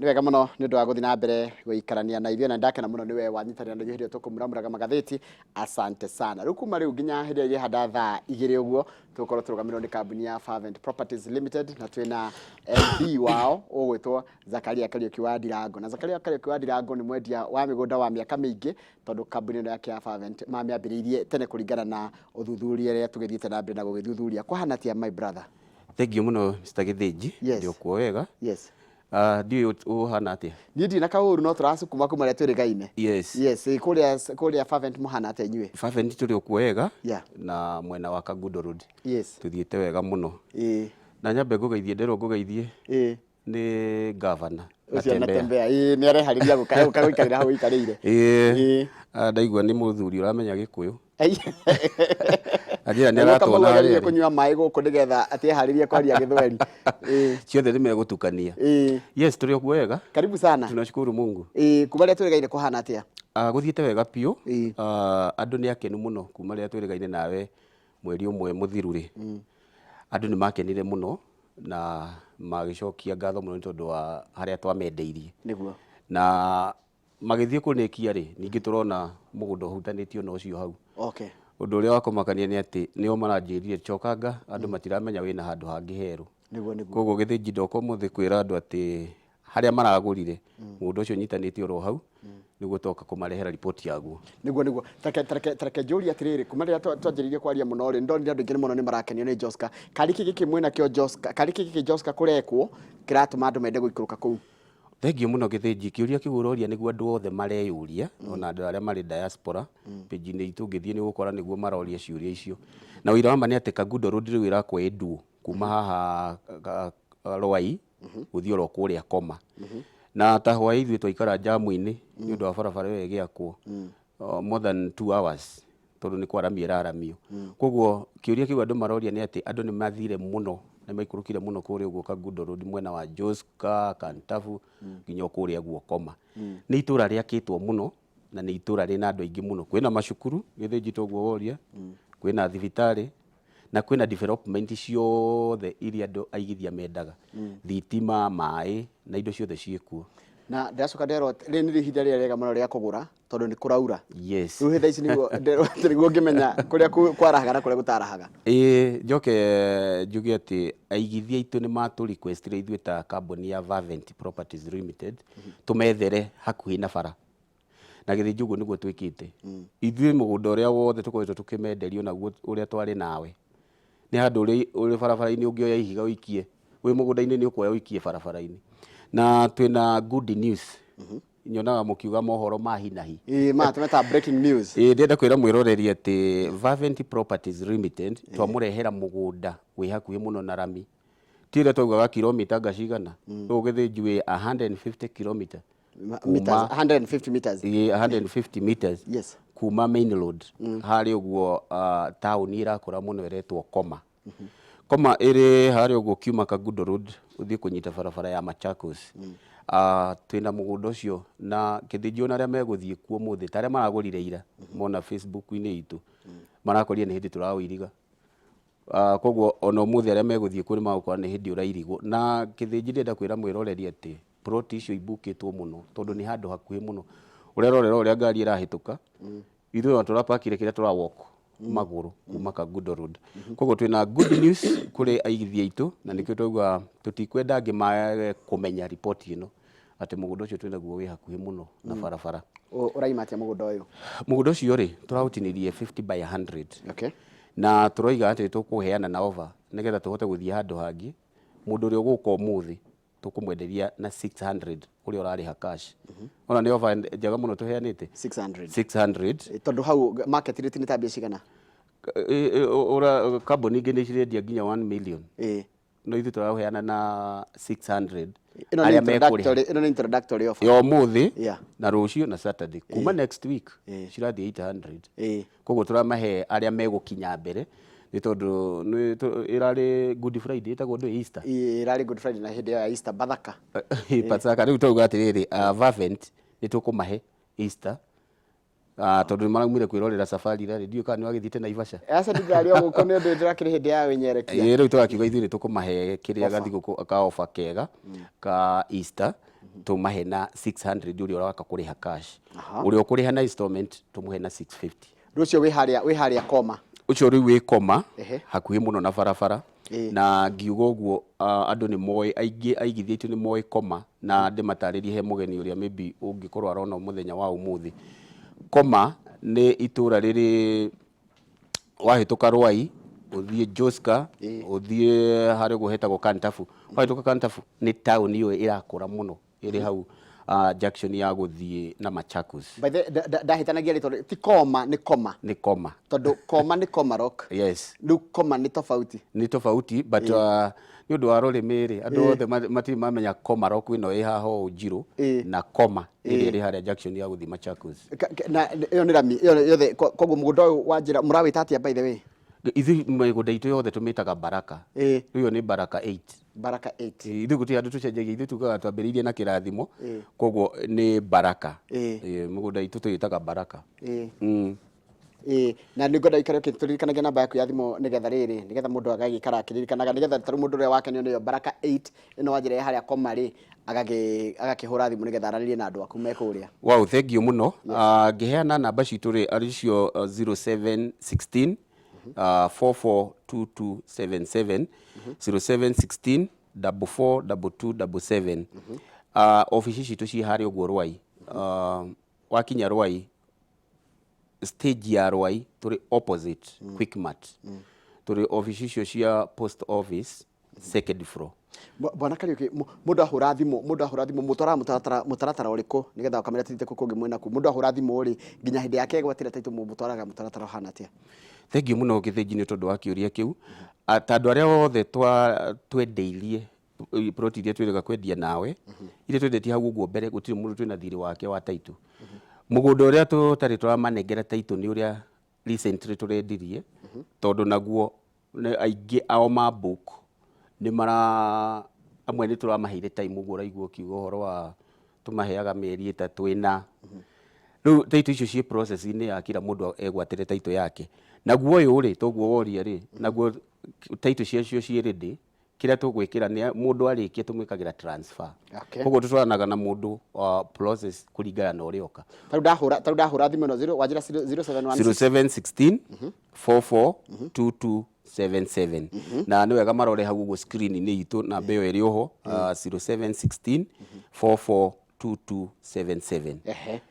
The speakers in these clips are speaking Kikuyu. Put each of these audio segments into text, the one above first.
Nĩ wega mũno nĩ ũndũ wa gũthiĩ na mbere gũikarania na ithuĩ, na ndakena mũno nĩwe wanyitanĩra na ithuĩ hĩndĩ ĩrĩa tũkũmuramuraga magathĩti. Asante sana. Rĩu kuma rĩu nginya hĩndĩ ĩrĩa irĩhanda thaa 2 ũguo, tũgũkorwo tũrũgamĩrĩirwo nĩ kambuni ya Fervent Properties Limited, na twĩna MD wao ũgwĩtwo Zakaria Kariũki wa Ndirango. Na Zakaria Kariũki wa Ndirango nĩ mwendia wa mĩgũnda wa mĩaka mĩingĩ, tondũ kambuni ĩno yake ya Fervent mamĩambĩrĩirie tene kũringana na ũthuthuria ũrĩa tũgĩthiĩte na mbere na gũgĩthuthuria. Kwahana atĩa, my brother? Thank you mũno, Mr. Gĩthĩnji. Yes. Ndĩ okuo wega. Ndiũĩ ũhana atĩa? Niĩ ndirĩ na kaũru, no tũracukuma kuma rĩrĩa twĩrĩgaine. Yes. Yes, kũrĩa Fervent mũhana atĩa inyuĩ? Fervent tũrĩ okuo wega. Na mwena wa Kangundo Road. Tũthiĩte wega mũno. Na nyambe ngũgeithie, nderwo ngũgeithie nĩ governor. Ũcio Natembea. Ĩĩ, nĩ areharĩria gũka gũikarĩra hau ũikarĩire. Ĩĩ. Ndaigua nĩ mũthuri ũramenya Gĩkũyũ. Anjĩra nĩ Nĩguo aratwona Kamau agerie harĩa arĩ. Kũnyua maĩ gũkũ nĩgetha atieharĩrie kwaria Gĩthweri. Ciothe nĩ megũtukania. Yes, tũrĩ okuo wega. Karibu sana. Tunashukuru Mungu. Ĩĩ, kuma rĩrĩa twĩrĩgaine kũhana atĩa? Gũthiĩte wega biũ. Andũ nĩ akenu mũno kuma rĩrĩa twĩrĩgaine nawe mweri ũmwe mũthiru rĩ. Andũ nĩ makenire mũno na magĩcokia ngatho mũno nĩ tondũ wa harĩa twamendeirie. Na magĩthiĩ kũnĩkia rĩ, ningĩ tũrona mũgũnda ũhutanĩtio na ũcio hau. Ũndũ ũrĩa wa kũmakania nĩ atĩ nĩo maranjĩrire cokanga andũ matiramenya wĩna handũ hangĩ herũ. Nĩguo nĩguo. Koguo Gĩthĩnji ndoka ũmũthĩ kwĩra andũ atĩ harĩa maragũrire mũgũnda ũcio ũnyitanĩte oro hau, nĩguo toka kũmarehera riboti yaguo. Nĩguo. Tareke njũrie atĩrĩrĩ, kuma rĩrĩa twanjĩrĩirie kwaria mũno rĩ, ndonire andũ aingĩ mũno nĩ marakenio nĩ Joska. Karĩ kĩ gĩkĩ mwĩna kĩo Joska? Karĩ kĩ gĩkĩ Joska kũrekwo kĩratũma andũ mende gũikũrũka kũu? Thengiũ mũno, Gĩthĩnji. Kĩũria kĩu ũroria nĩguo andũ othe mareyũria, ona andũ arĩa marĩ diaspora. Page-inĩ itũ ũngĩthiĩ nĩ ũgũkora nĩguo maroria ciũria icio. Na ũira wa ma nĩ atĩ Kangundo Road rĩu ĩrakwo ĩnduũ kuma haha Rwai gũthiĩ oro kũrĩa Koma. Na ta hwaĩ ithuĩ twaikara jamu-inĩ nĩ ũndũ wa barabara ĩyo ĩgĩakwo more than 2 hours, tondũ nĩ kwaramio ĩraramio. Koguo kĩũria kĩu andũ maroria nĩ atĩ andũ nĩ mathire mũno, nĩ maikũrũkire mũno kũrĩa ũguo Kangundo Road, mwena wa Joska, Kantafu, nginya o kũrĩa guo Koma. Nĩ itũra rĩakĩtwo mũno na nĩ itũra rĩna andũ aingĩ mũno. Kwĩna macukuru, Gĩthĩnji, toguo woria, kwĩna thibitarĩ na kwĩna development ciothe iria andũ aigithia mendaga. Thitima, maĩ na indo ciothe ciĩkuo. Na ndĩracoka nderwo rĩrĩ nĩrĩo ihinda rĩrĩa rĩega mũno rĩa kũgũra, tondũ nĩ kũraura. Yes. Rĩu thaa ici nĩguo nderwo atĩ nĩguo ũngĩmenya kũrĩa kwarahaga na kũrĩa gũtarahaga. Ĩĩ, njoke njuge atĩ aigithia aitũ nĩ matũ requestire ithuĩ ta kambuni ya Fervent Properties Limited tũmethere hakuhĩ na bara. Na Gĩthĩnji, ũguo nĩguo twĩkĩte. Ithuĩ mũgũnda ũrĩa wothe tũkoretwo tũkĩmenderio naguo ũrĩa twarĩ nawe, nĩ handũ ũrĩ barabara-inĩ ũngĩoya ihiga ũikie, wĩ mũgũnda-inĩ nĩ ũkuoya ũikie barabara-inĩ. Na twĩna good news. Nyonaga mũkiuga mohoro ma hi na hi. Ĩĩ, ma tũmetaga breaking news. Ĩĩ, ndĩrenda kwĩra mwĩroreri atĩ Fervent Properties Limited twamũrehera mũgũnda wĩ hakuhĩ mũno na rami. Ti ũrĩa twaugaga kilomita anga cigana. Rĩu Gĩthĩnji wĩ 150 kilomita Meters, 150 meters. Ĩĩ, 150 meters kuma main road harĩa ũguo, taũni ĩrakũra mũno ĩretwo Koma. Koma ĩrĩ harĩa ũguo kiuma Kangundo Road ũthiĩ kũnyita barabara ya Machakos. Twĩna mũgũnda ũcio na Gĩthĩnji, ona arĩa megũthiĩ kuo ũmũthĩ, ta arĩa maragũrire ira mona Facebook-inĩ itũ, marakorire nĩ hĩndĩ tũraũiriga. Koguo ona ũmũthĩ arĩa megũthiĩ kuo nĩ magũkora nĩ hĩndĩ ũrairigwo. Na Gĩthĩnji, ndĩrenda kwĩra mwĩroreri atĩ plot icio ibukĩtwo mũno tondũ nĩ handũ hakuhĩ mũno. Ũrerorera ũrĩa ngari ĩrahĩtũka, ithuĩ ona tũrapakire kĩrĩa tũra walk magũrũ kuma Kangundo Road. Koguo twĩna good news kũrĩ aigithia aitũ, na nĩkĩo twauga tũtikwenda angĩ mage kũmenya riboti ĩno atĩ mũgũnda ũcio twĩnaguo wĩ hakuhĩ mũno na barabara. Ũraima atĩa mũgũnda ũyũ? Mũgũnda ũcio rĩ, tũraũtinĩrie 50 by 100. Na tũroiga atĩ tũkũheana na offer nĩgetha tũhote gũthiĩ handũ hangĩ. Mũndũ ũrĩa ũgũka ũmũthĩ tũkũmwenderia na 600 ũrĩa ũrarĩha cash. Ona nĩ offer njega mũno tũheanĩte. 600. 600. Tondũ hau market rate nĩ ta mbia cigana? Ĩ, kambuni ingĩ nĩ cirendia nginya 1 million. No ithuĩ tũraũheana na 600. Ĩno nĩ Arĩa mekũrĩha introductory, ĩno nĩ introductory offer. Ya ũmũthĩ na rũciũ na Saturday. Kuma next week cirathiĩ 800. Koguo tũramahe arĩa megũkinya mbere, nĩ tondũ ĩrarĩ Good Friday, ĩtagwo ndũ, Easter. Ĩĩ, ĩrarĩ Good Friday na hĩndĩ ĩyo ya Easter, Bathaka. Pasaka. Rĩu twauga atĩrĩrĩ, Fervent nĩ tũkũmahe Easter, tondũ nĩ maraumire kwĩrorera safari rĩ, ndiũĩ kana nĩ wagĩthiĩte Naivasha. Aca, ndindarĩ o gũkũ nĩ ũndũ ndĩrakĩrĩ hĩndĩ ya wĩnyerekia. Ĩĩ, rĩu tũrakiuga ithuĩ nĩ tũkũmahe kĩrĩa gathigũkũ ka offer kega ka Easter. Tũmahe na 600 ũrĩa ũraka kũrĩha cash. Ũrĩa ũkũrĩha na installment tũmũhe na 650. Rĩu ũcio wĩ harĩa koma? Ũcio rĩu wĩ koma, hakuhĩ mũno na barabara. Na ngiuga ũguo, andũ nĩ moĩ, aingĩ aigithia aitũ nĩ moĩ koma, na ndĩmatarĩrie he mũgeni ũrĩa maybe ũngĩkorwo arona mũthenya wa ũmũthĩ. Koma nĩ itũra rĩrĩ wahĩtũka Rwai, ũthiĩ Joska, ũthiĩ harĩa ũguo hetagwo Kantafu. Wahĩtũka Kantafu nĩ taũni ĩyo ĩrakũra mũno ĩrĩ hau junction ya gũthiĩ na Machakos. By the ndahĩtanagia rĩtwa, ti koma, nĩ koma. Nĩ koma. Tondũ koma nĩ Komarok. Yes. Rĩu koma nĩ tofauti. Nĩ tofauti, but nĩ ũndũ wa rũrĩmĩ rĩ, andũ othe matirĩ mamenya Komarok ĩno ĩ haha ũũ Njirũ na koma ĩrĩa ĩrĩ harĩa junction ya gũthiĩ Machakos. Na ĩyo nĩ rami ĩyo yothe, koguo mũgũnda ũyũ wa njĩra mũrawĩta atĩa, by the way? Ithuĩ mĩgũnda itũ yothe tũmĩtaga Baraka. Rĩu ĩyo nĩ Baraka 8. Baraka 8. Ithuĩ gũtirĩ handũ tũcenjagia, ithuĩ tugaga twambĩrĩirie na kĩrathimo, koguo nĩ Baraka. Mũgũnda itũ tũwĩtaga Baraka. Ĩĩ, na nĩ ngwenda ikare ũkĩtũririkanagia namba yaku ya thimũ nĩgetha rĩrĩ, nĩgetha mũndũ agagĩikara akĩririkanaga, nĩgetha tarĩu mũndũ ũrĩa wakenio nĩyo Baraka 8 ĩno wa njĩra ya harĩa koma rĩ, agakĩhũra thimũ nĩgetha aranĩrie na andũ aku me kũrĩa. Wow, thank you mũno. Ngĩheana namba citũ rĩ, arĩ cio 0716 442277, 0716 442277. Obici citũ ciĩ harĩa ũguo Rwai. Wakinya Rwai, stage ya Rwai, tũrĩ opposite Quickmart. Tũrĩ obici icio cia post office, second floor. Bwana Kariuki, mũndũ ahũra thimũ mũtwaraga mũtaratara ũrĩkũ nĩgetha ũkamenya tũthiĩte kũu kũngĩ mwena kuu? Mũndũ ahũra thimũ rĩ, nginya hĩndĩ yake egwatĩra taitũ, mũtwaraga mũtaratara ũhana atĩa? Thank you mũno, Gĩthĩnji, nĩ tondũ wa kĩũria kĩu. Ta andũ arĩa othe twendeirie plot iria twĩrĩga kwendia nawe, iria twendetie hau ũguo mbere, gũtirĩ mũndũ twĩna thirĩ wake wa taitũ. Mũgũnda ũrĩa tũtarĩ tũramanengera taitũ nĩ ũrĩa recently tũrendirie, tondũ naguo nĩ aingĩ ao ma book nĩ mara amwe nĩ tũramaheire time, ũguo ũraigua ũkiuga ũhoro wa tũmaheaga mĩeri 3, 4. Rĩu taitũ icio ciĩ process-inĩ ya kila mũndũ egwatĩre taitũ yake. Naguo ũyũ rĩ, toguo woria rĩ, naguo taitũ ciacio ciĩ ready. Kĩrĩa tũgwĩkĩra nĩ mũndũ arĩkia tũmwĩkagĩra transfer. Koguo tũtwaranaga na mũndũ process kũringana na ũrĩa oka. Tarĩu ndahũra thimũ ĩno, zero wanjĩra 0716? 0716 442277. Na nĩ wega marore hau ũguo screen-inĩ itũ, namba ĩyo ĩrĩ oho, 0716 442277.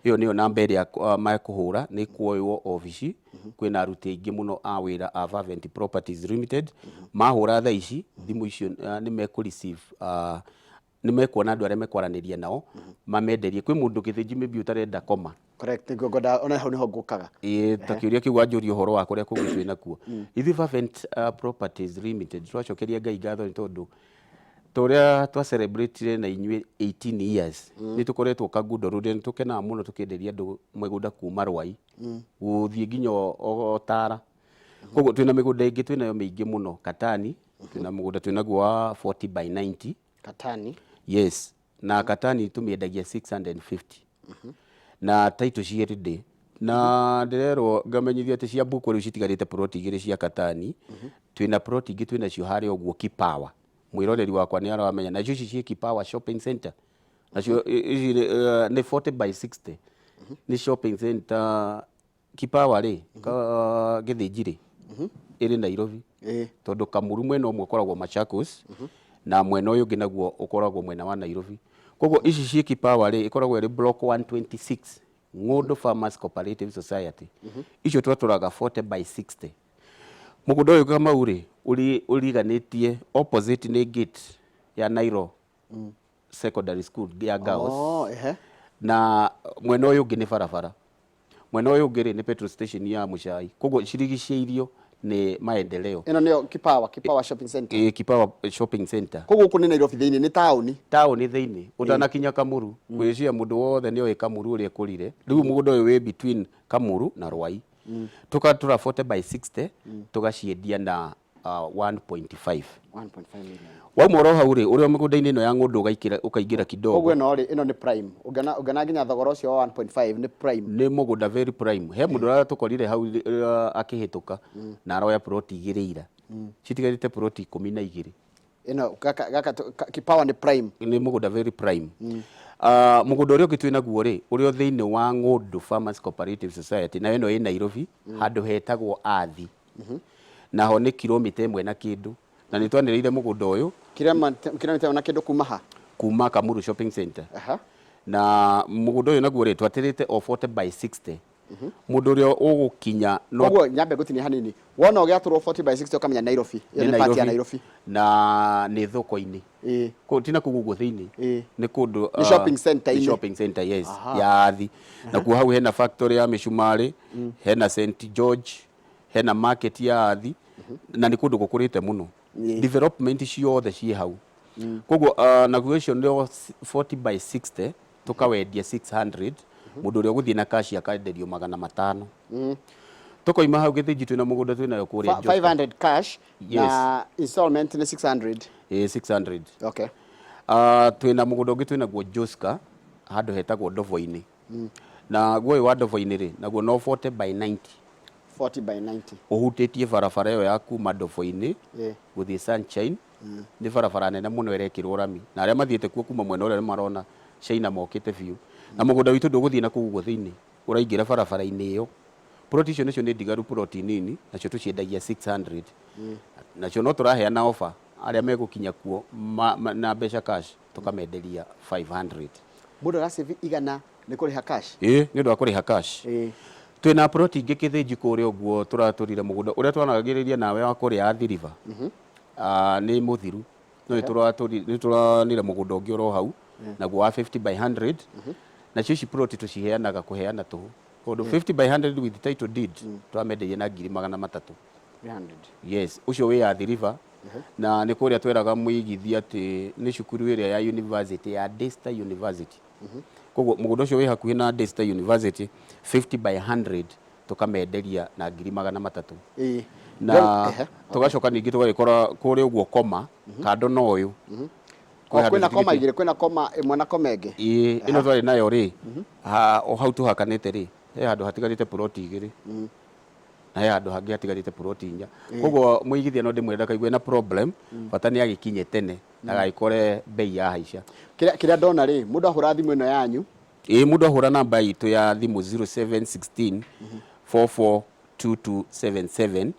Ĩyo nĩyo namba ĩrĩa mekũhũra nĩ kuoywo obici. Kwĩna aruti aingĩ mũno a wĩra a Fervent Properties Limited. Mahũra thaa ici thimũ icio, nĩ mekũ receive, nĩ mekuona andũ arĩa mekwaranĩria nao mamenderie. Kwĩ mũndũ, Gĩthĩnji, maybe ũtarenda koma. Correct, nĩguo ngwenda, ona hau nĩho ngũkaga. Ĩĩ, ta kĩũria kĩu wanjũria ũhoro wa kũrĩa kũngĩ twĩ nakuo. Ithuĩ Fervent Properties Limited tũracokeria Ngai ngatho nĩ tondũ ta ũrĩa twa celebrate na inyuĩ 18 years nĩ tũkoretwo Kangundo Road. Nĩ tũkenaga mũno tũkĩenderia andũ mĩgũnda kuma Rwai gũthiĩ nginya o Tara. Koguo twĩna mĩgũnda ĩngĩ twĩnayo mĩingĩ mũno. Katani twĩna mũgũnda twĩnaguo wa 40 by 90. Katani? Yes, na Katani tũmĩendagia 650 na taitũ ciĩ ready, na ndĩrerwo ngamenyithio atĩ cia buku rĩu citigarĩte plot igĩrĩ cia Katani. Twĩna plot ingĩ twĩnacio harĩa ũguo Kipawa, mwĩroreri wakwa nĩ aramenya, nacio ici ciĩ Kipawa Shopping Center. Nacio ici nĩ 40 by 60, nĩ shopping center Kipawa rĩ, Gĩthĩnji rĩ, ĩrĩ Nairobi, tondũ Kamuru mwena ũmwe ũkoragwo Machakos na mwena ũyũ ũngĩ naguo ũkoragwo mwena wa Nairobi. Koguo ici ciĩ Kipawa rĩ, ĩkoragwo ĩrĩ block 126, Ng'ũndũ Farmers Cooperative Society. Icio twatũraga 40 by 60. Mũgũnda ũyũ, Kamau rĩ, ũriganĩtie opposite nĩ gate ya Nairo Secondary School ya girls. Oh, ehe. Na mwena ũyũ ũngĩ nĩ barabara, mwena ũyũ ũngĩ rĩ, nĩ petrol station ya Mũcai. Koguo cirigicĩirio nĩ maendeleo. Ĩno nĩyo Kipawa Shopping Center? Ĩ, Kipawa Shopping Center. Koguo gũkũ nĩ Nairobi thĩinĩ, nĩ taũni? Taũni thĩinĩ, ũtanakinya Kamuru. Ngwĩciria mũndũ wothe nĩ oĩ Kamuru ũrĩa ĩkũrire. Rĩu mũgũnda ũyũ wĩ between Kamuru na Rwai. Tũgatũra 40 by 60, tũgaciendia na 1.5. 1.5 million. Wauma oro hau rĩ, ũrĩa mĩgũnda-inĩ ĩno ya ng'ũndũ ũkaingĩra kidogo. Koguo ĩno rĩ, ĩno nĩ prime, ũngĩona nginya thogora ũcio wa 1.5 nĩ prime. Nĩ mũgũnda very prime. He mũndũ ũratũkorire hau akĩhĩtũka na aroya plot igĩrĩ ira, citigarĩte plot 12. Ĩno gaka Kipawa nĩ prime. Nĩ mũgũnda very prime. Mũgũnda ũrĩa ũngĩ twĩ naguo rĩ, ũrĩa thĩinĩ wa Ng'ũndũ Farmers Cooperative Society, nayo ĩno ĩ Nairobi, handũ hetagwo Athi. Naho nĩ kilomita 1 na kĩndũ. Na nĩ twanĩrĩire mũgũnda ũyũ Kilomita na kĩndũ kuma ha? Kuma Kamuru Shopping Center. Na mũgũnda ũyũ naguo rĩ, twatĩrĩte o 40 by 60. Mũndũ ũrĩa ũgũkinya no Koguo nyambe ngũtinie hanini. Wona ũgĩatũrwo 40 by 60 ũkamenya Nairobi. Ĩyo nĩ part ya Nairobi. Na nĩ thoko-inĩ. Kũu ti na kũu ũguo thĩinĩ. Nĩ kũndũ Nĩ shopping center nĩ shopping center, yes, ya Athi. Nakuo hau hena factory ya mĩcumarĩ, hena St George, hena market ya Athi, na nĩ kũndũ gũkũrĩte mũno. Development ciothe ciĩ hau. Koguo naguo ũcio nĩ 40 by 60, tũkawendia 600. Mũndũ ũrĩa ũgũthiĩ na cash akenderio 500. Tũkoima hau, Gĩthĩnji, twĩna mũgũnda twĩnayo kũrĩa Joska. 500 cash? Yes. Na installment nĩ 600? Ĩĩ, 600. Twĩna mũgũnda ũngĩ twĩnaguo Joska, handũ hetagwo Ndobo-inĩ. Na guo ũyũ wa Ndobo-inĩ rĩ, naguo no 40 by 90. 40 by 90. Ũhutĩtie barabara ĩyo ya kuma Ndobo-inĩ gũthiĩ Sunshine. Nĩ barabara nene mũno ĩrekĩrwo rami, na arĩa mathiĩte kuo kuma mwena ũrĩa nĩ marona China mokĩte biũ. Na mũgũnda witũ ndũgũthiĩ na kũu ũguo thĩinĩ, ũraingĩra barabara-inĩ ĩyo. Plot icio nacio nĩ ndigaru, plot nini, nacio tũciendagia 600. Nacio no tũraheana offer, arĩa megũkinya kuo na mbeca cash tũkamenderia 500. Mũndũ arasave 100 nĩ kũrĩha cash? Ĩĩ, nĩ ũndũ wa kũrĩha cash. Twĩna plot ingĩ, Kĩthĩnji, kũrĩa ũguo tũratũrire mũgũnda ũrĩa twanagĩrĩria nawe wa kũrĩa Athi River. Nĩ mũthiru no nĩ tũranire mũgũnda ũngĩ oro hau naguo wa 50 by 100. Nacio ici plot tũciheanaga kũheana tũhũ, tondũ 50 by 100 with title deed tũramenderia na 300,000. 300? Yes, ũcio wĩ Athi River, na nĩ kũrĩa tweraga mũigithia atĩ nĩ cukuru ĩrĩa ya university ya Daystar University. Koguo mũgũnda ũcio wĩ hakuhĩ na Daystar University, 50 by 100, tũkamenderia na 300,000. Na tũgacoka ningĩ tũgagĩkora kũrĩa ũguo koma kando na ũyũ O kwĩ handũ kwĩna koma tũtigĩtie- igĩrĩ, kwĩna koma ĩmwe na koma ĩngĩ. Ĩĩ, ĩno twarĩ nayo rĩ, o hau tũhakanĩte rĩ, he handũ hatigarĩte ploti igĩrĩ na he handũ hangĩ hatigarĩte ploti inya. Koguo mũigithia no ndĩmwĩre ndakaigue na problem, bata nĩ agĩkinye tene ndagagĩkore bei ya haica. Kĩrĩa ndona rĩ, mũndũ ahũra thimũ ĩno yanyu? Ĩĩ, mũndũ ahũra namba itũ ya thimũ 0716 442277,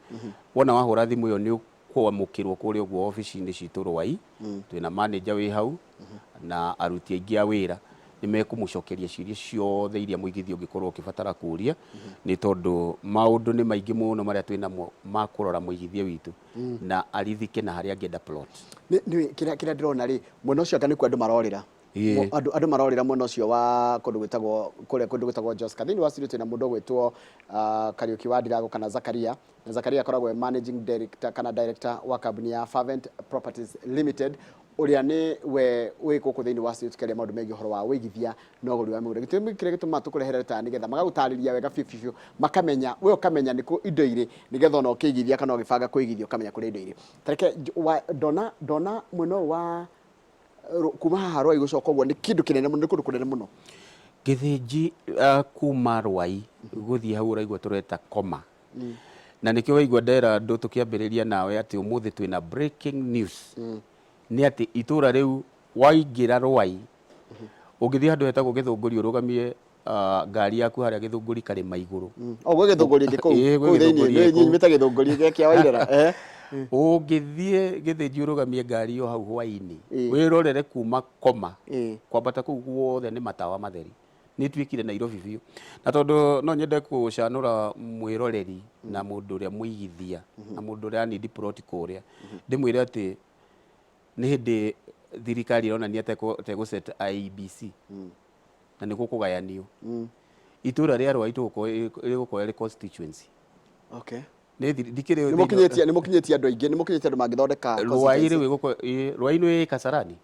wona wahũra thimũ ĩyo nĩ ũkwamũkĩrwo kũrĩa ũguo obici-inĩ citũ Rwai. Twĩna manager wĩ hau na aruti aingĩ a wĩra nĩ mekũmũcokeria ciũria ciothe iria mũigithia ũngĩkorwo ũkĩbatara kũria, nĩ tondũ maũndũ nĩ maingĩ mũno marĩa twĩnamo ma kũrora mũigithia witũ na arithike na harĩa angĩenda plot. Nĩ kĩrĩa ndĩrona rĩ, mwena ũcio anga nĩkuo andũ marorĩra? Andũ marorĩra mwena ũcio wa kũndũ gwĩtagwo kũrĩa kũndũ gwĩtagwo Joska. Thĩinĩ wa studio twĩna mũndũ ũgwĩtwo Kariũki wa Ndirango kana Zakaria, na Zakaria akoragwo e managing director kana director wa kambuni ya Fervent Properties Limited, ũrĩa nĩ we wĩ gũkũ thĩinĩ wa studio tũkĩaria maũndũ megiĩ ũhoro wa ũigithia na ũgũri wa mĩgũnda. Gĩtũmi kĩrĩa gĩtũmaga tũkũrehere ta nĩgetha magagũtarĩria wega biũ biũ, makamenya we ũkamenya nĩkũ indo irĩ, nĩgetha ona ũkĩigithia kana ũgĩbanga kũigithia ũkamenya kũrĩa indo irĩ. Tareke ndona mwena ũyũ wa kuma haha Rwai gũcoka ũguo nĩ kĩndũ kĩnene mũno, nĩ kũndũ kũnene mũno. Gĩthĩnji, kuma Rwai gũthiĩ hau ũraigua tũreta koma, na nĩkĩo waigua ndera andũ tũkĩambĩrĩria nawe atĩ ũmũthĩ twĩna breaking news, nĩ atĩ itũra rĩu waingĩra Rwai ũngĩthiĩ handũ hetagwo Gĩthũngũri, ũrũgamie ngari yaku harĩa Gĩthũngũri karĩma igũrũ. O gwĩ Gĩthũngũri ĩngĩ kũu? Ĩĩ, gwĩ Kũu thĩinĩ? Gĩthũngũri ĩ Nĩ kũu. nyumĩte Gĩthũngũri gĩa Wairera. Ũngĩthiĩ Gĩthĩnji ũrũgamie ngari ĩyo hau hwainĩ, wĩrorere kuma koma kwambata kũu guothe nĩ matawa matheri. Nĩ ĩtuĩkire Nairobi biũ. Na tondũ no nyende gũcanũra mwĩroreri na mũndũ ũrĩa mũigithia na mũndũ ũrĩa anindi plot kũrĩa, ndĩmwĩre atĩ nĩ hĩndĩ thirikari ĩronania tegũ set IEBC na nĩ gũkũgayanio itũra rĩa Rwai rĩgũkorwo rĩ constituency. Nĩ ndikĩrĩ Nĩ mũkinyĩtie, nĩ mũkinyĩtie andũ aingĩ, nĩ mũkinyĩtie andũ mangĩthondeka Rwai constituency. Rĩu Rwai nĩ Kasarani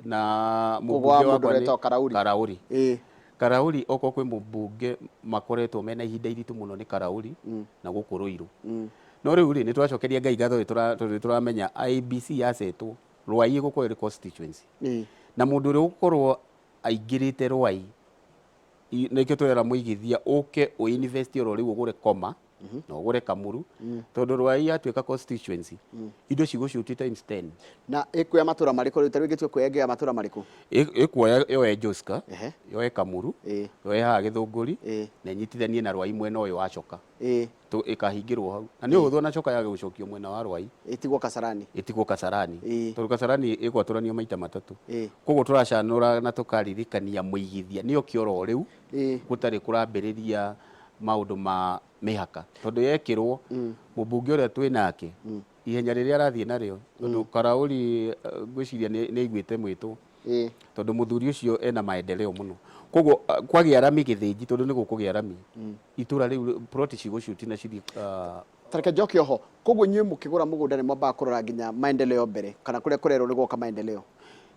na Kũu gwa mũmbunge mũndũ wakwa nĩ ũretwo Karauri. Karauri. Karauri, okorwo kwĩ mũmbunge makoretwo mena ihinda iritũ mũno nĩ Karauri na gũkũ Ruiru. No rĩu rĩ, nĩ twacokeria Ngai ngatho tondũ nĩ tũramenya IEBC yacetwo, Rwai ĩgũkorwo ĩrĩ constituency na mũndũ ũrĩa ũgũkorwo aingĩrĩte Rwai, nĩkĩo tũrera mũigithia ũke ũ invest oro rĩu ũgũre koma. Na ũgũre Kamuru, tondũ Rwai yatuĩka constituency, indo cigũcuti times 10. Na ĩkuoya matũra marĩkũ rĩu? Ta rĩu ĩngĩtua kuoya, ĩngĩoya matũra marĩkũ? Ĩkuoya yoe Joska, yoe Kamuru, yoe haha Gĩthũngũri, na ĩnyitithanie na Rwai mwena ũyũ wa Coka. Ĩkahingĩrwo hau na nĩ ũhũthũ, ona Coka yage gũcokio mwena wa Rwai. Ĩtigwo Kasarani. Ĩtigwo Kasarani, tondũ Kasarani ĩgwatũranio maita matatũ. Koguo tũracanũra na tũkaririkania mũigithia nĩo kĩoro rĩu gũtarĩ kũrambĩrĩria maũndũ ma mĩhaka, tondũ yekĩrwo mũmbunge ũrĩa twĩ nake, ihenya rĩrĩa arathiĩ narĩo, tondũ Karaũri ngwĩciria nĩ aiguĩte mwĩtwo, tondũ mũthuri ũcio ena maendeleo mũno. Koguo kwagĩa rami Gĩthĩnji, tondũ nĩ gũkũgĩa rami, itũra rĩu ploti cigũcuti na cithiĩ Tareke njoke oho. Koguo inyuĩ mũkĩgũra mũgũnda nĩ mwambaga kũrora nginya maendeleo mbere, kana kũrĩa kũrerwo nĩ gwoka maendeleo?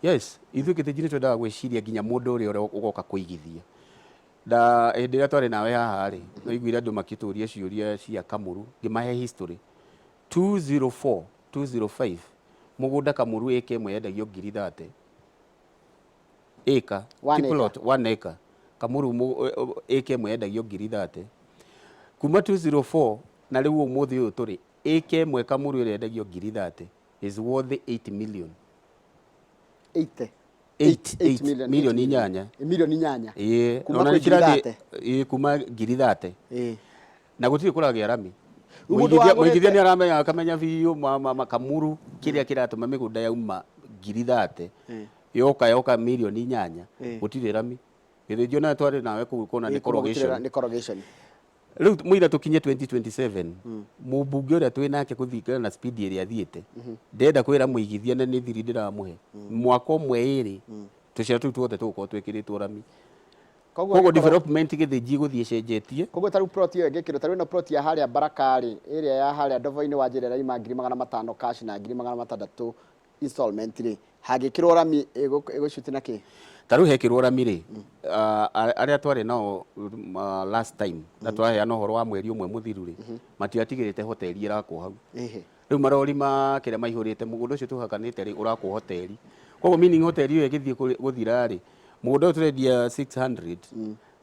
Yes, ithuĩ Gĩthĩnji nĩ twendaga gwĩciria nginya mũndũ ũrĩa ũgoka kũigithia. Na hĩndĩ ĩrĩa twarĩ nawe haha rĩ, no iguire andũ makĩtũria ciũria cia Kamuru, ngĩmahe history. 204, 205, mũgũnda Kamuru ĩka ĩmwe yendagio ngiri 30. Ĩka, One ti acre. Plot, 1 acre. Kamuru ĩka ĩmwe yendagio ngiri 30. Kuma 204 na rĩu ũmũthĩ ũyũ tũrĩ, ĩka ĩmwe Kamuru ĩrĩa yendagio ngiri 30 is worth 8 million. 80? 8. 8 million. Milioni inyanya. Milioni inyanya. Ĩĩ. Kuma Ona kwĩ nĩ kĩrathiĩ- ngiri Ĩĩ, kuma ngiri 30. Na gũtirĩ kũragĩa rami. Rĩu mũndũ Mũigithia wagũrĩte- mũigithia nĩ aramenya, akamenya biũ Kamuru kĩrĩa kĩratũma mĩgũnda yauma ngiri 30 yoka milioni inyanya, gũtirĩ rami. Gĩthĩnjio nawe twarĩ nawe kũu kuona nĩ Kuma gũtirĩ corrugation. Nĩ corrugation. Rĩu mũira tũkinye 2027, mũmbunge ũrĩa twĩ nake kũthingana na speed ĩrĩa athiĩte, ndenda kwĩra mũigithia, na nĩ thiri ndĩramũhe, mwaka ũmwe ĩrĩ tũcĩra tũu tuothe tũgũkorwo twĩkĩrĩtwo rami. Koguo Koguo development Gĩthĩnji gũthiĩ ĩcenjetie. Koguo ta rĩu plot ĩyo ĩngĩkĩrwo, ta rĩu ĩno plot ya harĩa Baraka rĩ, ĩrĩa ya harĩa Ndovo-inĩ wa njĩra ĩraima 500,000 cash na 600,000 installment rĩ, hangĩkĩrwo rami ĩgũcuti na kĩ? Ta rĩu hekĩrwo rami rĩ, arĩa twarĩ nao last time na twaheana ũhoro wa mweri ũmwe mũthiru rĩ, matiatigĩrĩte hoteli ĩrakwo hau. Rĩu marori ma kĩrĩa maihũrĩte mũgũnda ũcio tũhakanĩte rĩ, ũrakwo hoteli. Koguo meaning hoteli ĩyo ĩgĩthiĩ gũthira rĩ, mũgũnda ũyũ tũrendia 600,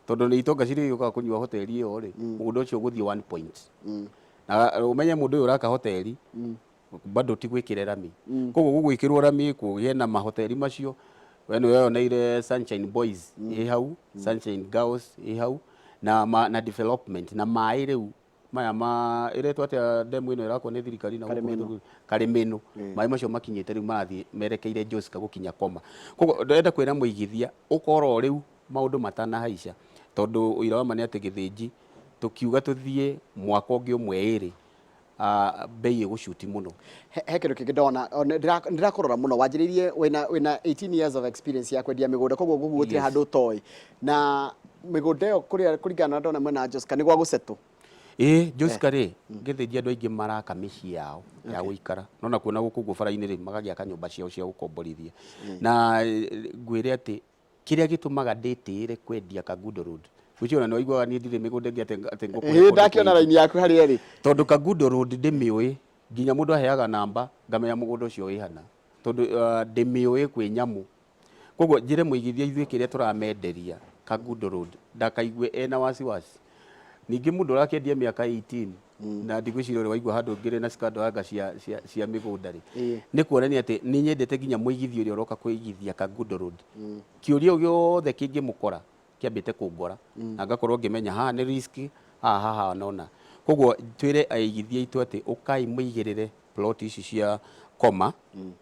tondũ nĩ itonga cirĩ yũkaga kũnyua hoteli ĩyo rĩ, mũgũnda ũcio ũgũthiĩ 1 point. Na ũmenye mũndũ ũyũ ũraka hoteli bado ti gwĩkĩre rami. Koguo gũgwĩkĩrwo rami kũgĩe na mahoteli macio, we nĩ weyoneire Sunshine Boys ĩ hau, Sunshine Girls ĩ hau, na development na maĩ rĩu maya ma ĩretwo atĩa, demu ĩno ĩrakwo nĩ thirikari na gũkũ? Karĩmĩno. Karĩmĩnũ. Maĩ macio makinyĩte rĩu marathiĩ merekeire Joska gũkinya Koma. Koguo ndĩrenda kwĩra mũigithia ũkorwo rĩu maũndũ matanahaica, tondũ ũira wa ma nĩ atĩ Gĩthĩnji tũkiuga tũthiĩ mwaka ũngĩ ũmwe ĩrĩ, bei ĩgũcuti mũno. He kĩndũ kĩngĩ ndona, ndĩrakũrora mũno, wanjĩrĩirie wĩna 18 years of experience ya kwendia mĩgũnda, koguo gũkũ gũtirĩ handũ ũtoĩ. Na mĩgũnda ĩyo kũrĩa kũringana na ndona mwena wa Joska nĩ gwa gũcetwo. Ĩĩ, Joska rĩ, Gĩthĩnji andũ aingĩ maraka mĩciĩ yao ya gũikara, nona kuona gũkũ ũguo bara-inĩ rĩ, magagĩaka nyũmba ciao cia gũkomborithia. Na ngwĩre atĩ kĩrĩa gĩtũmaga ndĩtĩĩre kwendia Kangundo Road, ngwĩciria ona nĩ waiguaga niĩ ndirĩ mĩgũnda ĩngĩ atĩ ngũkũhe Ĩĩ, kũndũ ndakĩona kũingĩ. raini yaku harĩa ĩrĩ. Tondũ Kangundo Road ndĩmĩũĩ, nginya mũndũ aheaga namba ngamenya mũgũnda ũcio wĩ hana, tondũ ndĩmĩũĩ kwĩ nyamũ. Koguo njĩre mũigithia ithuĩ kĩrĩa tũramenderia Kangundo Road ndakaigue ena wasiwasi. Ningĩ mũndũ ũrakĩendia mĩaka 18 na ndigwĩciria ũrĩ waigua handũ ngĩrĩ na scandal anga cia mĩgũnda rĩ, nĩ kuonania atĩ nĩ nyendete nginya mũigithia ũrĩa ũroka kũigithia Kangundo Road, kĩũria gĩothe kĩngĩmũkora kĩambĩte kũngora na ngakorwo ngĩmenya haha nĩ risk, haha haha nona. Koguo twĩre aigithia aitũ atĩ ũkai mũigĩrĩre plot ici cia Koma,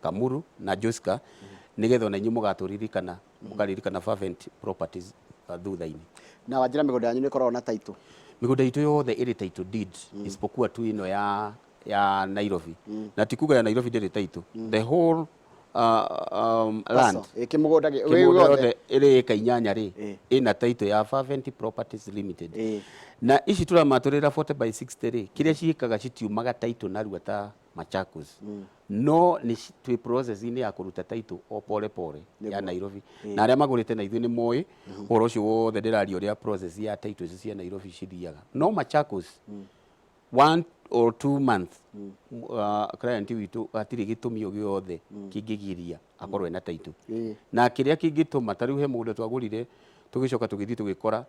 Kamuru na Joska, nĩgetha ona inyuĩ mũgatũririkana, mũkaririkana Fervent Properties thutha-inĩ. Na wanjĩra mĩgũnda yanyu nĩ ĩkoragwo na title? Mĩgũnda itũ yothe ĩrĩ title deed, isipokuwa tu ĩno ya Nairobi. Na ti kuga ya Nairobi ndĩrĩ title. The whole land, Ĩ, kĩmũgũnda wĩ kĩmũgũnda wothe. Yothe ĩrĩ ĩka inyanya rĩ, ĩna title ya Fervent Properties Limited. Na ici tũramatũrĩra 40 by 60 rĩ, kĩrĩa ciĩkaga citiumaga title narua ta Machakos, no nĩ twĩ process-inĩ ya kũruta title o pole pole ya Nairobi, na arĩa magũrĩte na ithuĩ nĩ moĩ ũhoro ũcio wothe ndĩraria, ũrĩa process ya title icio cia Nairobi cithiaga. No Machakos, 1 or 2 months, client witũ hatirĩ gĩtũmi o gĩothe kĩngĩgiria akorwo ena title. Na kĩrĩa kĩngĩtũma, ta rĩu he mũgũnda twagũrire, tũgĩcoka tũgĩthiĩ tũgĩkora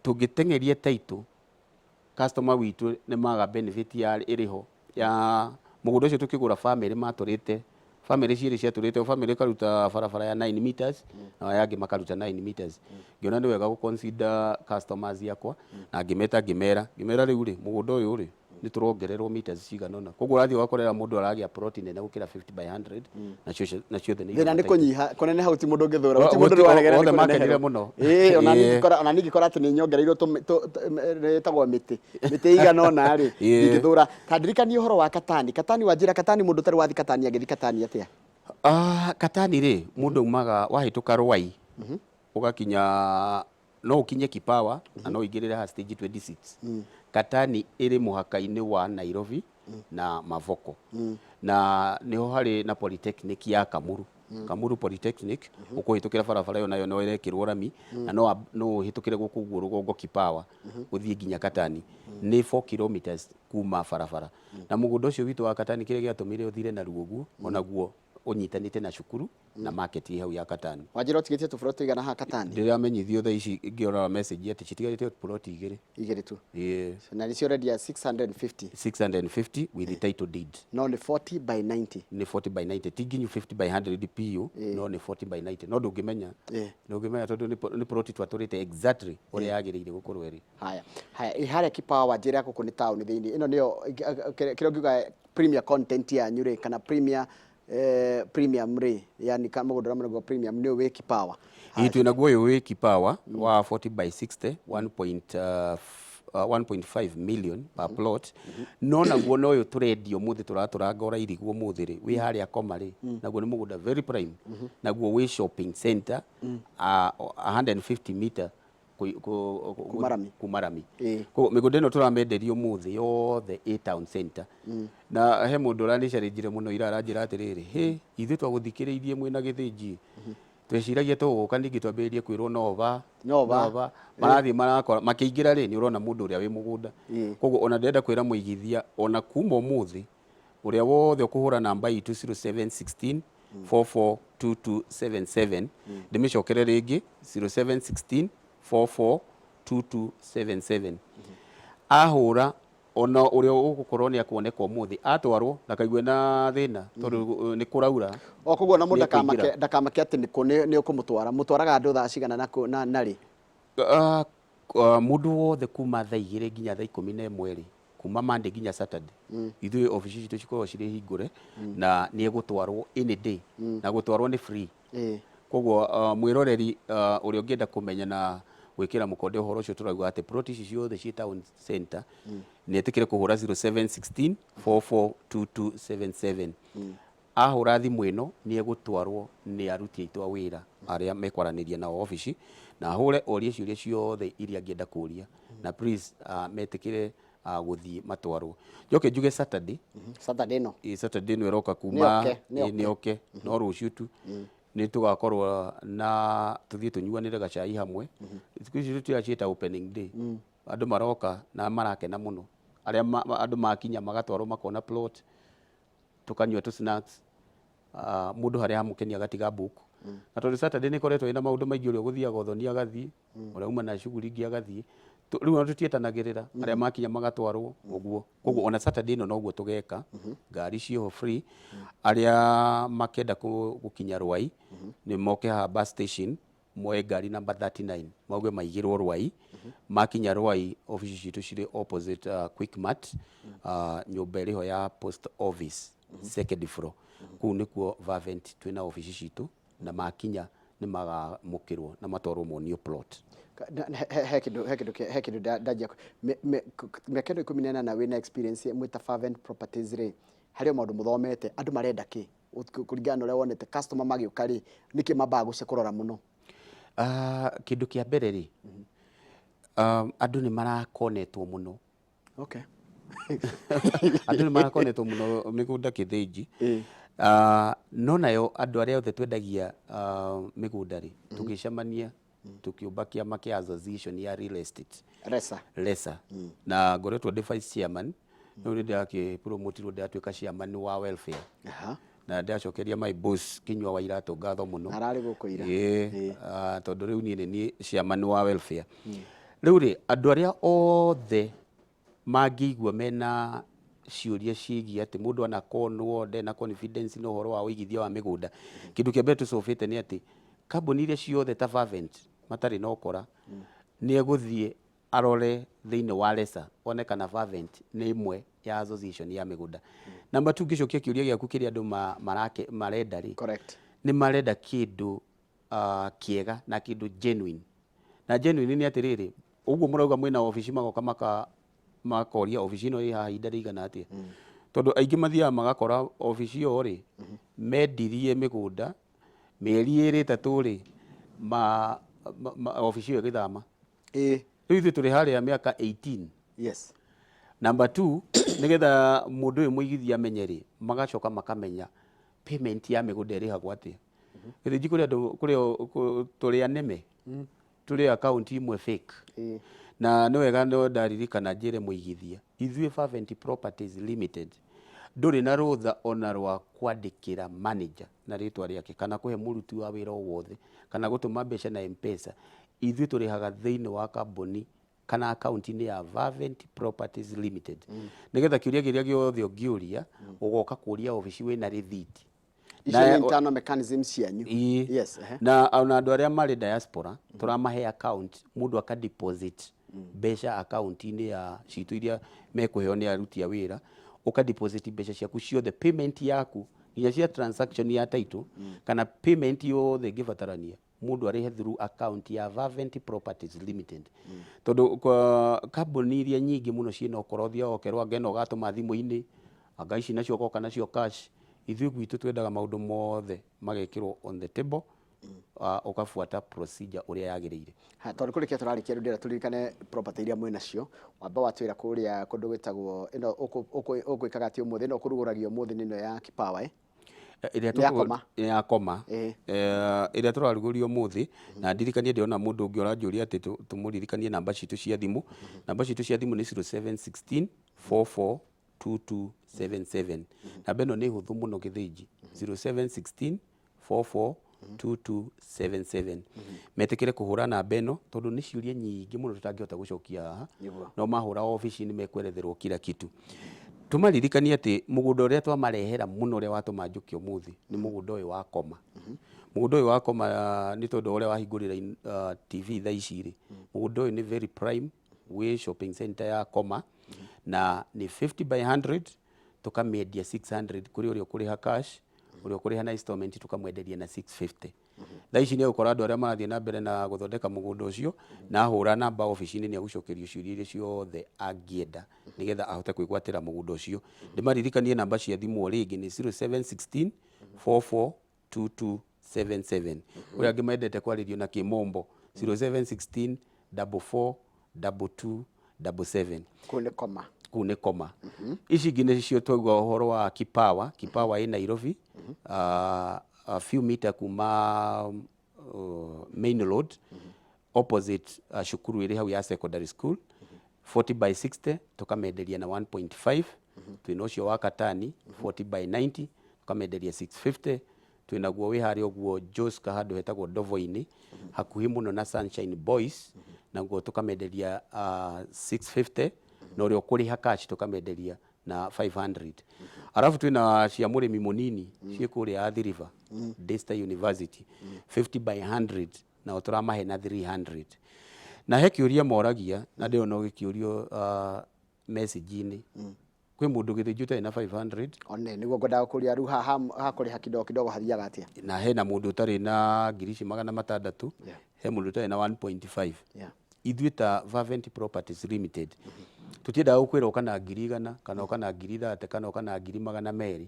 tũngĩteng'eria title. Customer witũ nĩ maga benefit ya ĩrĩho ya mũgũnda ũcio. Tũkĩgũra, family matũrĩte, family cierĩ ciatũrĩte, o family ĩkaruta barabara ya 9 meters na aya angĩ makaruta 9 meters. Ngĩona nĩ wega gũ consider customers yakwa na ngĩmeta, ngĩmera rĩu rĩ, mũgũnda ũyũ rĩ, nĩ tũrongererwo meters cigana ũna. Koguo ũrathiĩ ũgakorera mũndũ aragĩa plot nene gũkĩra 50 by 100 na ciothe nĩ Thĩna nĩ irĩ. Kũnyiha kũnene hau ti mũndũ ũngĩthũra, O- ti mũndũ gũti- waregera. Othe makenire mũno. Ĩĩ, ona niĩ ngĩkora atĩ nĩ nyongereirwo ĩtagwo mĩtĩ ĩigana ũna rĩ, ndingĩthũra. Ta ndirikanie ũhoro wa Katani. Katani, wanjĩra Katani, mũndũ ũtarĩ wathi Katani agĩthi Katani atĩa? Ah, Katani rĩ, mũndũ aumaga wahĩtũka Rwai ũgakinya, no ũkinye Kipawa na no ũingĩrĩre ha stage 26. Katani ĩrĩ mũhaka-inĩ wa Nairobi na Mavoko na nĩho harĩ na polytechnic ya Kamuru, Kamuru Polytechnic. Ũkũhĩtũkĩra barabara ĩyo nayo no ĩrekĩrwo rami na no ũhĩtũkĩre gũkũ ũguo rũgongo Kipawa ũthiĩ nginya Katani, nĩ 4 kilometers kuma barabara. Na mũgũnda ũcio witũ wa Katani, kĩrĩa gĩatũmire ũthire narua ũguo, onaguo ũnyitanĩte na cukuru na market ĩ hau ya Katani. Wanjĩra ũtigĩtie tũburoti tũigana haha Katani? Ndĩramenyithio thaa ici ngĩrora message atĩ citigarĩte plot igĩrĩ. Igĩrĩ tu. Ĩĩ. Na nĩcio ũrendia 650? 650 with the title deed. No nĩ 40 by 90? Nĩ 40 by 90, ti nginyu 50 by 100 PU, no nĩ 40 by 90. No ndũngĩmenya, ndũngĩmenya tondũ nĩ plot twatũrĩte exactly ũrĩa yagĩrĩire gũkorwo ĩrĩ. Haya haya, ĩ harĩa Kipawa, wanjĩra gũkũ nĩ taũni thĩinĩ. Ĩno nĩyo kĩrĩa ũngiuga premier content yanyu rĩ, kana premium rĩ, yani ka mũgũnda ũrĩa mũnaguo premium nĩ wĩ Kipawa? Ĩ, twĩ naguo ũyũ wĩ Kipawa wa 40 by 60, 1 point, 1.5 million per plot. No naguo no ũyũ tũrendia ũmũthĩ, tũratũranga ũrairigwo ũmũthĩ rĩ, wĩ harĩa Koma rĩ, naguo nĩ mũgũnda very prime. Naguo wĩ shopping center, 150 meter Kuma rami. Kuma rami. Koguo mĩgũnda ĩno tũramenderia ũmũthĩ yothe ĩ town center. Na he mũndũ ũranicharĩnjire mũno ira, aranjĩra atĩrĩrĩ, hĩ, ithuĩ twagũthikĩrĩirie mwĩna Gĩthĩnji, tweciragia tũgũka ningĩ twambĩrĩrie kwĩrwo nova. Nova. Marathiĩ marakora makĩingĩra rĩ, nĩ ũrona mũndũ ũrĩa wĩ mũgũnda. Koguo ona ndĩrenda kwĩra mũigithia, ona kuma ũmũthĩ, ũrĩa wothe ũkũhũra namba itũ 0716 442277, ndĩmĩcokere rĩngĩ, 0716 442277, ahũra, ona ũrĩa ũgũkorwo nĩ akuoneka ũmũthĩ atwarwo ndakaigue na thĩna tondũ nĩ kũraura. O koguo na mũndũ Nĩ ndakamake ekũingĩra. Ndakamake atĩ nĩ kũ nĩ ũkũmũtwara. Mũtwaraga andũ thaa cigana na rĩ? Mũndũ wothe kuma thaa 2 nginya thaa 11 rĩ, kuma Monday nginya Saturday, ithuĩ obici citũ cikoragwo cirĩ hingũre na nĩ egũtwarwo any day, na gũtwarwo nĩ free. Koguo mwĩroreri ũrĩa ũngĩenda kũmenya na gwĩkĩra mũkonde ũhoro ũcio tũrauga atĩ plot ici ciothe ciĩ town center, nĩ etĩkĩre kũhũra 0716 442277. Ahũra thimũ ĩno, nĩ egũtwarwo nĩ aruti aitũ a wĩra arĩa mekwaranĩria nao obici, na ahũre orie ciũria ciothe iria angĩenda kũria, na please metĩkĩre gũthiĩ matwarwo. Njoke njuge Saturday. Saturday ĩno? Ĩ, Saturday ĩno ĩroka kuma. Nĩ oke, nĩ Ĩ, nĩ oke, no rũciũ tu nĩ tũgakorwo na tũthiĩ tũnyuanĩre gacai hamwe. Thikũ ici tũtiraciĩta opening day. Andũ maroka na marakena mũno, arĩa andũ makinya magatwarwo makona plot, tukanyua tu snacks, mũndũ harĩa hamũkenia agatiga book. Na tondũ Saturday nĩ ĩkoretwo ĩna maũndũ maingĩ, ũrĩa ũgũthiaga ũthoni agathiĩ, ũrĩa uma na shughuli ingĩ agathiĩ. Rĩu ona tũtiĩtanagĩrĩra, arĩa makinya magatwarwo ũguo. Koguo ona Saturday ĩno noguo tũgeka, ngari ciĩho free. Arĩa makenda gũkinya Rwai nĩ moke haha bus station, moe ngari namba 39, mauge maigĩrwo Rwai. Makinya Rwai, obici citũ cirĩ opposite Quickmart, nyũmba ĩrĩho ya post office, second floor. Kũu nĩkuo Fervent twĩna obici citũ, na makinya nĩ magamũkĩrwo na matwarwo monio plot. He kĩndũ ndanjia mĩaka ĩno 18 wĩna experience mwĩta Fervent Properties rĩ, harĩ o maũndũ mũthomete, andũ marenda kĩ? Kũringana na ũrĩa wonete customer magĩũka rĩ, nĩkĩ mambaga gũce kũrora mũno? Kĩndũ kĩa mbere rĩ, andũ nĩ marakonetwo mũno. Andũ nĩ marakonetwo mũno mĩgũnda Kĩthĩnji. No nayo andũ arĩa othe twendagia mĩgũnda rĩ, tũgĩcemania tũkĩũmba kĩama kĩa association ya real estate. Resa. Resa, na ngoretwo ndĩ vice chairman. Rĩu nĩ ndĩrakĩpromotirwo, ndĩratuĩka chairman wa welfare. Na ndĩracokeria my boss Kinyua wa Iratũ ngatho mũno. Ararĩ gũkũ ira. Ĩĩ, tondũ rĩu niĩ nĩ niĩ chairman wa welfare. Rĩu rĩ, andũ arĩa othe Mangĩigua mena ciũria ciĩgiĩ atĩ mũndũ anakonwo ndarĩ na confidence na ũhoro wa ũigithia wa mĩgũnda, kĩndũ kĩa mbere tũcũbĩte nĩ atĩ kambuni iria ciothe ta Fervent matarĩ na ũkora, nĩ egũthiĩ arore thĩinĩ wa RESA one kana Fervent nĩ ĩmwe ya association ya mĩgũnda. Number two, ngĩcokia kĩũria gĩaku kĩrĩa andũ marenda rĩ, nĩ marenda kĩndũ kĩega na kĩndũ genuine. Na genuine nĩ atĩrĩrĩ, ũguo mũrauga mwĩna obici, magoka makoria obici ĩno ĩ haha ihinda rĩigana atĩa, tondũ aingĩ mathiaga magakora obici ĩyo rĩ, mendirie mĩgũnda mĩeri 2 3 rĩ, obici ĩyo ĩgĩthama. Rĩu ithuĩ tũrĩ harĩa mĩaka 18. Number two, nĩgetha mũndũ ũyũ mũigithia amenye rĩ, magacoka makamenya payment ya mĩgũnda ĩrĩhagwo atĩa. Gĩthĩnji kũrĩ andũ kũrĩ tũrĩ aneme tũrĩ account imwe fake. Na nĩ wega no ndaririkana njĩre mũigithia, ithuĩ Fervent Properties Limited ndũrĩ na rũtha ona rwa kwandĩkĩra manager na rĩtwa rĩake, kana kũhe mũruti wa wĩra o wothe, kana gũtũma mbeca na M-Pesa. Ithuĩ tũrĩhaga thĩinĩ wa kambuni kana akaunti-inĩ ya Fervent Properties Limited, nĩgetha kĩũria kĩrĩa gĩothe ũngĩũria ũgoka kũria obici wĩna rĩthiti. Icio nĩ internal mechanisms cianyu. Ĩĩ. Yes. Na ona andũ arĩa marĩ diaspora tũramahe account, mũndũ aka deposit mbeca account-inĩ ya citũ iria mekũheo nĩ aruti a wĩra, ũka deposit mbeca ciaku ciothe, payment yaku nginya cia transaction ya title kana payment yothe ĩngĩbatarania, mũndũ arĩhe through account ya Fervent Properties Limited, tondũ kwa kambuni iria nyingĩ mũno ciĩna ũkora ũthiaga ũkerwo anga ĩno ũgatũma thimũ-inĩ, anga ici nacio ũgoka nacio cash. Ithuĩ gwitũ twendaga maũndũ mothe magekĩrwo on the table, ũkabuata procedure ũrĩa yagĩrĩire. Ha, tondũ kũrĩkia tũrarĩkia rĩu, ndĩrenda tũririkane property iria mwĩ nacio. Wamba watwĩra kũrĩa kũndũ gwĩtagwo ĩno ũkwĩkaga atĩ ũmũthĩ ĩno ũkũrugũragia ũmũthĩ nĩ ĩno ya Kipawa, eh? Ĩrĩa Nĩ ya Koma. Ya Koma. Ĩrĩa tũrarugũria ũmũthĩ, na ndirikanie ndĩrona mũndũ ũngĩ ũranjũria atĩ tũmũririkanie namba citũ cia thimũ. Namba citũ cia thimũ nĩ 0716 44 2277. Namba ĩno nĩ hũthũ mũno gĩthĩnji, 0716 44 2277. Metĩkĩre kũhũra namba ĩno tondũ nĩ ciũria nyingĩ mũno tũtangĩhota gũcokia haha. No mahũra obici nĩ mekweretherwo kila kitu. Tũmaririkanie atĩ mũgũnda ũrĩa twamarehera mũno, ũrĩa watũma njũke ũmũthĩ, nĩ mũgũnda ũyũ wa Koma. Mũgũnda ũyũ wa Koma, nĩ tondũ ũrĩa wahingũrĩra TV thaa ici rĩ, mũgũnda ũyũ nĩ very prime, wĩ shopping center ya Koma, na nĩ 50 by 100, tũkamĩendia 600 kũrĩ ũrĩa ũkũrĩha cash, ũrĩa ũkũrĩha na installment tũkamwenderia na 650. Thaa ici nĩ egũkora andũ arĩa marathiĩ na mbere na gũthondeka mũgũnda ũcio, na ahũra namba obici-inĩ nĩ egũcokerio ciũria iria ciothe angĩenda nĩgetha ahote kwĩgwatĩra mũgũnda ũcio. Ndĩmaririkanie namba cia thimũ o rĩngĩ nĩ 0716 44 2277. Kũrĩ angĩ mendete kwarĩrio na kĩmombo, 0716 44 22 77. Kũu nĩ Koma. Kũu nĩ Koma. Ici ingĩ nĩcio twaigua ũhoro wa Kipawa. Kipawa ĩ Nairobi, a few meter kuma main road, opposite cukuru ĩrĩ hau ya secondary school, 40 by 60 tũkamenderia na 1.5. Twĩna ũcio wa Katani, 40 by 90, tũkamenderia 650. Twĩnaguo wĩ harĩa ũguo Joska, handũ hetagwo Ndovo-inĩ, hakuhĩ mũno na Sunshine Boys, naguo tũkamenderia 650, na ũrĩa ũkũrĩha cash tũkamenderia na 500. Arabu twĩna cia mũrĩmi mũnini ciĩ kũrĩa Athi River, Daystar University, 50 by 100, nao tũramahe na 300. Na he kĩũria moragia na ndĩrona ũgĩkĩũrio message-inĩ, kwĩ mũndũ gĩthĩnji ũtarĩ na 500. One nĩguo ngwendaga kũria rĩu, haha hakũrĩha kidogo kidogo hathiaga atĩa? Na hena mũndũ ũtarĩ na ngiri ici 600, he mũndũ ũtarĩ na 1.5. Ithuĩ ta Fervent Properties Limited tũtiendaga gũkwĩra ũka na ngiri 100 kana ũka na ngiri 30 kana ũka na 200,000.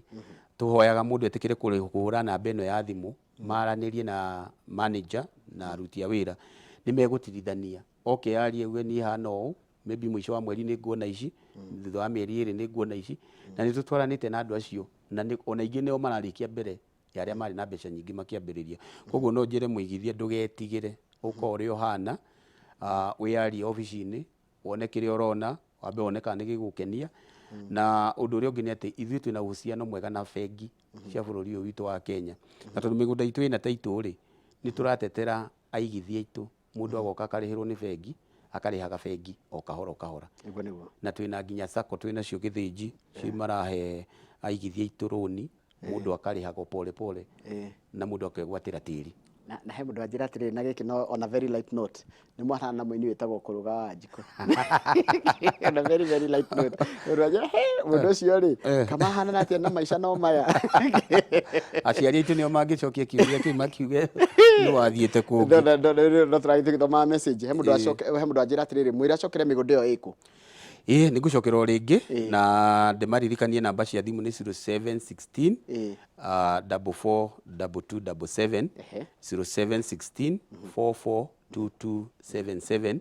Tũhoyaga mũndũ etĩkĩre kũhũra namba ĩno ya thimũ, maranĩrie na manager na aruti a wĩra, nĩ megũtirithania oke yarie uge niĩ hana ũũ, maybe mũico wa mweri nĩ nguona ici, thutha wa mĩeri 2 nĩ nguona ici. Na nĩ tũtwaranĩte na andũ acio, na ona ingĩ nĩo mararĩkia mbere ya arĩa marĩ na mbeca nyingĩ makĩambĩrĩria. Koguo no njĩre mũigithia, ndũgetigĩre, ũka ũrĩa ũhana, wĩyarie obici-inĩ, wone kĩrĩa ũrona, wambe wone kana nĩ gĩgũkenia. Na ũndũ ũrĩa ũngĩ nĩ atĩ ithuĩ twĩna uhusiano mwega na bengi cia bũrũri ũyũ witũ wa Kenya, na tondũ mĩgũnda itũ ĩna title rĩ, nĩ tũratetera aigithia aitũ. Mũndũ agoka akarĩhĩrwo nĩ bengi, Akarĩhaga bengi o kahora o kahora. Nĩguo nĩguo. Na twĩna nginya sacco twĩnacio Gĩthĩnji, ci marahe aigithia aitũ rũni, mũndũ akarĩhaga o pole pole na mũndũ akegwatĩra tĩri. Na he mũndũ anjĩra atĩrĩrĩ, na gĩkĩ no on a very light note, nĩ mwarana na mũini wĩtagwo Kũrũga wa Wanjikũ. On a very very light note, mũndũ anjĩra, "He, mũndũ ũcio rĩ, kamahanana atĩa na maica no maya?" Aciari aitũ nĩo mangĩcokia kĩũria kĩu makiuge nĩ wathiĩte kũngĩ. No, no, no, no, no tũrathiĩ tũgĩthomaga message. He mũndũ acoke, he mũndũ anjĩra atĩrĩrĩ, mwĩre acokere mĩgũnda ĩyo ĩkũ. Ĩĩ, nĩ ngũcokera o rĩngĩ na ndĩmaririkanie namba cia thimũ nĩ 0716 44 22 77, 0716 44 2277,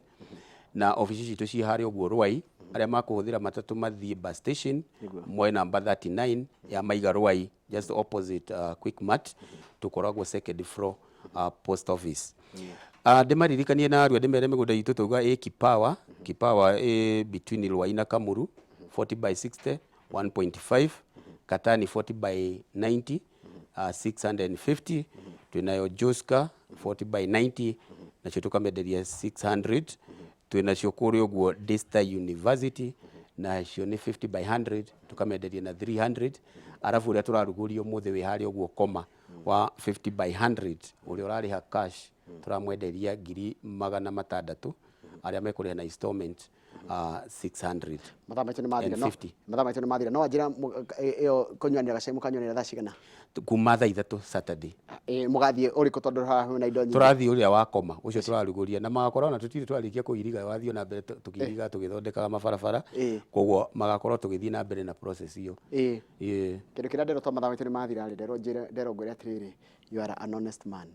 na obici citũ ciĩ harĩa ũguo Rwai. Arĩa makũhũthĩra matatũ mathiĩ bus station, moe namba 39 ya Maiga Rwai, just opposite Quickmart, tũkoragwo second floor, post office. Ndĩmaririkanie na arua ndĩmere mĩgũnda itũ tauga ĩ Kipawa. Kipawa ĩ between Rwai na Kamuru, 40 by 60, 1.5. Katani, 40 by 90, 650. Twĩnayo Joska, 40 by 90, nacio tũkamenderia 600. Twĩnacio kũrĩa ũguo Daystar University, nacio nĩ 50 by 100, tũkamenderia na 300. Arabu ũrĩa tũrarugũria ũmũthĩ wĩ harĩa ũguo koma wa 50 by 100, ũrĩa ũrarĩha cash tũramwenderia 600,000, arĩa mekũrĩha na installment 600 Mathaa maitũ nĩ mathira no and 50. Mathaa maitũ nĩ mathira, no wanjĩra ĩyo kũnyuanĩra gacai mũkanyuanĩra thaa cigana? Kuma thaa 3 Saturday. Ĩ, mũgathiĩ ũrĩkũ, tondũ haha hena indo nyingĩ? Tũrathiĩ ũrĩa wa koma ũcio tũrarugũria, na magakorwo ona tũtirĩ twarĩkia kũiriga, wathiĩ na mbere tũkĩiriga tũgĩthondekaga mabarabara, koguo magakorwo tũgĩthiĩ na mbere na process ĩyo. Ĩĩ. Kĩndũ kĩrĩa nderwo, to mathaa maitũ nĩ mathira rĩ, nderwo njĩre, nderwo ngwĩre atĩrĩrĩ, you are an honest man.